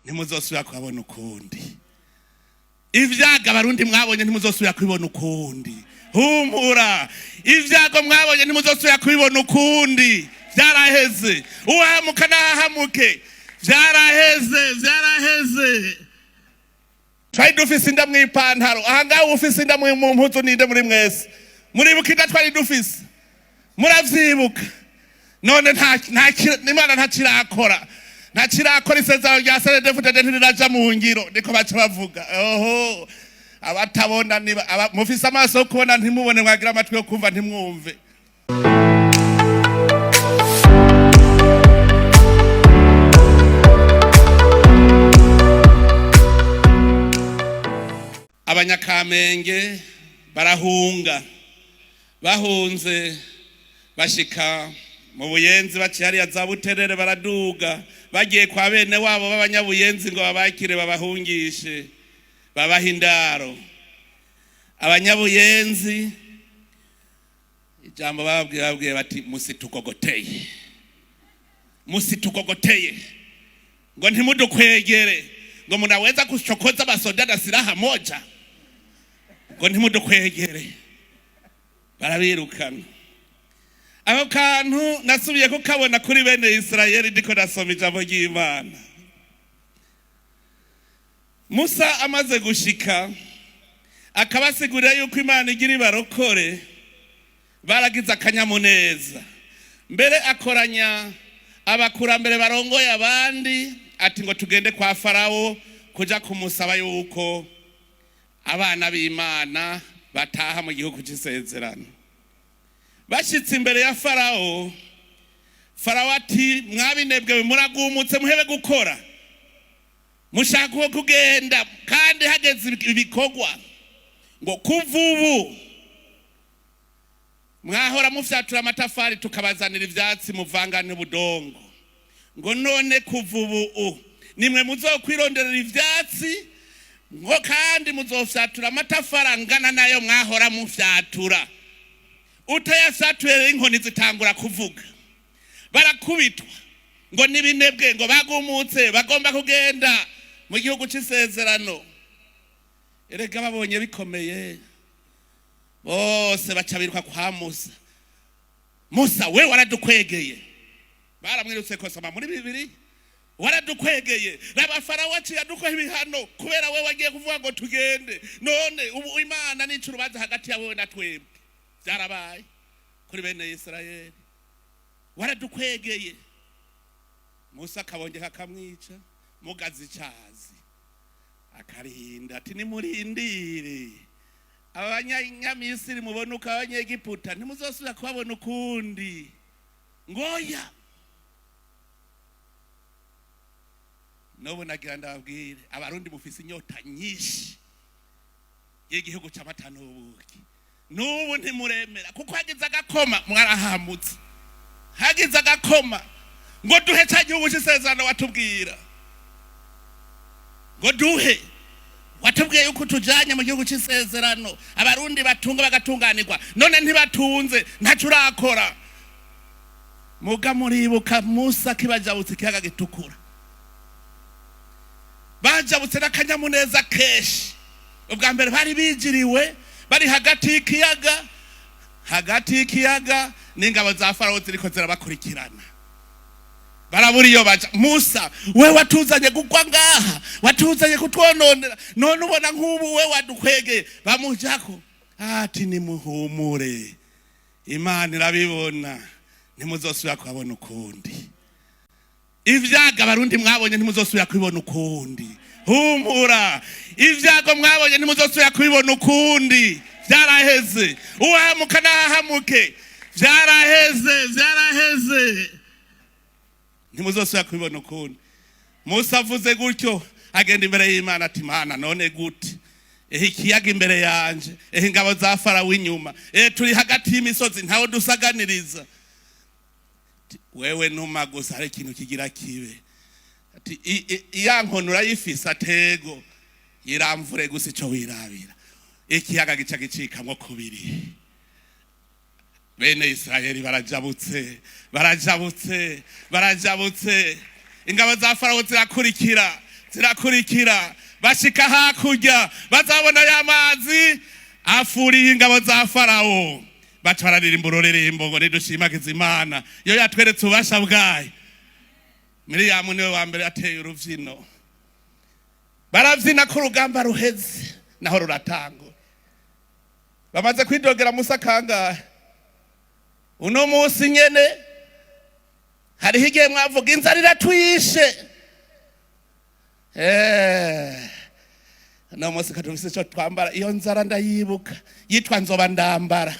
Ntimuzosubira kuhabona ukundi. Ibyago Abarundi mwabonye ntimuzosubira kubibona ukundi. Humura, ibyago mwabonye ntimuzosubira kubibona ukundi. Byaraheze. Uwahamuka n'ahahamuke, byaraheze, byaraheze. Twari dufise inda mw'ipantaro. Ahangaha ufise inda mu mpuzu ninde muri mwese? Muribuka inda twari dufise? Muravyibuka? None Imana ntakirakora, ntakirakora. Isezerano rya CNDD-FDD ntiriraja mu ngiro, niko baca bavuga. Oho, abatabona niba mufise amaso yo kubona ntimubone, mwagira amatwi yo kumva ntimwumve. Abanyakamenge barahunga, bahunze bashika mu Buyenzi, baciye hariya za Buterere, baraduga bagiye kwa bene wabo b'Abanyabuyenzi ngo babakire, babahungishe, babahe indaro. Abanyabuyenzi ijambo bababwiye, babwiye bati: "Musitukogoteye, musitukogoteye," ngo ntimudukwegere, ngo munaweza kuchokoza basoda na silaha moja, ngo ntimudukwegere. Barabirukana. Ako kantu nasubiye kukabona kuri bene Isirayeli ndiko nasoma ijambo ry'Imana. Musa amaze gushika akabasigurira yuko Imana igira ibarokore, baragize akanyamuneza. Mbere akoranya abakurambere barongoye abandi, ati ngo tugende kwa Farawo kuja kumusaba yuko abana b'Imana bataha mu gihugu c'isezerano. Bashitse imbere ya Farawo, Farawo ati: "Mwabinebwe, muragumutse, muhebe gukora, mushaka uko kugenda kandi hageze ibikorwa." Ngo kuva ubu mwahora mufyatura amatafari tukabazanira ivyatsi muvanga n'ubudongo, ngo none kuva ubu nimwe muzokwironderera ivyatsi, ngo kandi muzofyatura amatafari angana nayo mwahora mufyatura. Utayafyatuye rero inkoni zitangura kuvuga. Barakubitwa ngo n'ibinebwe, ngo bagumutse, bagomba kugenda mu gihugu c'isezerano. Erega babonye bikomeye, bose baca biruka kwa Musa. "Musa we, waradukwegeye." Baramwirutse kosoma muri bibiri. "Waradukwegeye, raba Farawo aciye adukoha ibihano kubera we wagiye kuvuga ngo tugende. None ubu Imana nica urubanza hagati ya wewe na twebwe." Byarabaye kuri bene Isirayeli. "Waradukwegeye." Musa akabongeka akamwica mugazi icazi, akarinda ati: "Nimurindire, Abanyamisiri mubona uko, Abanyegiputa ntimuzosubira kubabona ukundi." Ngoya n'ubu nagira ndababwire, Abarundi mufise inyota nyinshi y'igihugu c'amata n'ubuki. N'ubu ntimuremera, kuko hagize agakoma mwarahamutse. Hagize agakoma ngo duhe ca gihugu c'isezerano watubwira, ngo duhe, watubwiye yuko tujanye mu gihugu c'isezerano, Abarundi batunga bagatunganirwa, none ntibatunze, ntaco urakora. Muga muribuka Musa kibajabutse ikiyaga Gitukura, bajabutse n'akanyamuneza kenshi. Ubwa mbere bari bijiriwe, bari hagati y'ikiyaga, hagati y'ikiyaga n'ingabo za Farawo ziriko zirabakurikirana, barabura iyo baja. "Musa we, watuzanye kugwa ngaha, watuzanye kutwononera, none ubona nk'ubu we wadukwegeye." Bamujako ati: "Nimuhumure, Imana irabibona, ntimuzosubira kuhabona ukundi. Ibyago Abarundi mwabonye ntimuzosubira kubibona ukundi. Humura, ibyago mwabonye ntimuzosubira kubibona ukundi. Byaraheze. Uwahamuka n'ahahamuke, byaraheze, byaraheze, ntimuzosubira kubibona ukundi." Musa avuze gutyo, agenda imbere y'Imana ati: "Mana, none gute? Ehe ikiyaga imbere yanje, ehe ingabo za Farawo inyuma, ehe turi hagati y'imisozi, ntawe dusaganiriza. Wewe numa gusa, hari ikintu kigira kibe." Ati: "Iya nkoni urayifise?" "Atego yiramvure gusa ico wirabira." Ikiyaga gica gicikamwo kubiri. Bene Isirayeli barajabutse, barajabutse, barajabutse. Ingabo za Farawo zirakurikira. Zirakurikira, bashika hakurya, bazabona ya mazi afuriye ingabo za Farawo, baca bararirimba ururirimbo ngo nidushimagize Imana iyo yatweretse ububasha bwayo. Miriyamu niwe wa mbere ateye uruvyino, baravyina ko urugamba ruheze naho ruratangwa. Bamaze kwidogera Musa kangahe? Uno munsi nyene hariho igihe mwavuga inzara iratwishe. Uno munsi katufise ico twambara. Iyo nzara ndayibuka, yitwa nzoba ndambara,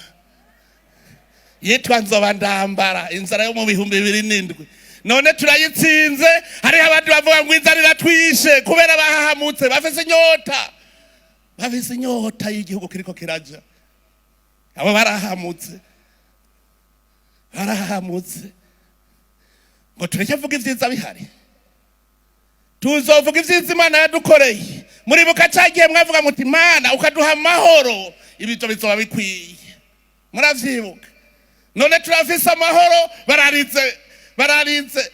yitwa nzoba ndambara, inzara yo mu 2007. None turayitsinze. Hariho abandi bavuga ngo inzara iratwishe kubera bahahamutse, bafise inyota, bafise inyota y'igihugu kiriko kiraja. Abo barahamutse, barahamutse. Ngo tureke vuga ivyiza bihari, tuzovuga ivyiza Imana yadukoreye. Muribuka cagihe mwavuga muti Imana ukaduha amahoro, ibyo bizoba bikwiye? Muravyibuka? None turafise amahoro. Bararize, bararize.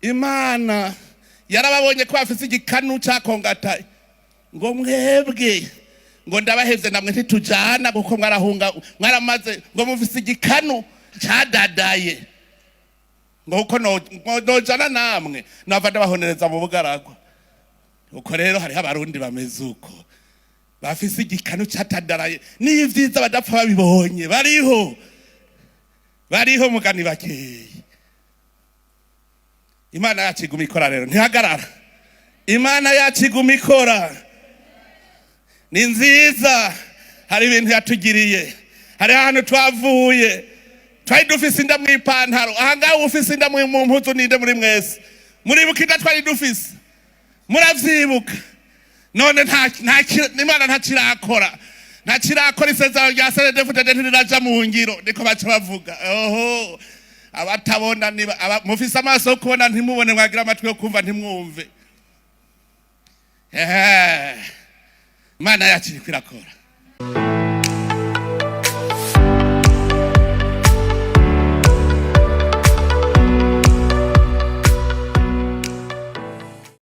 Imana yarababonye ko bafise igikanu cakongataye, ngo mwebwe ngo ndabahevye namwe ntitujana, kuko mwarahunga, mwaramaze, ngo mufise igikanu cadadaye, ngo kuko nojana namwe nava ndabahonereza mu bugaragwa. Uko rero hariho Abarundi bameze uko, bafise igikanu catadaraye n'ivyiza badapfa babibonye. Bariho, bariho mugani bakeyi. Imana yacu iguma ikora rero, ntihagarara. Imana yacu iguma ikora, ni nziza. Hari ibintu yatugiriye, hari ahantu twavuye twari dufise inda mw'ipantaro. Aha ngaha ufise inda mu mpuzu ninde muri mwese? Muribuka inda twari dufise? Muravyibuka? None Imana ntakirakora, ntakirakora. Isezerano rya CNDD-FDD ntiriraja mu ngiro, niko baca bavuga. Oho, abatabona niba mufise amaso yo kubona ntimubone, mwagira amatwi yo kumva ntimwumve. Ehe, Imana yacu iriko irakora.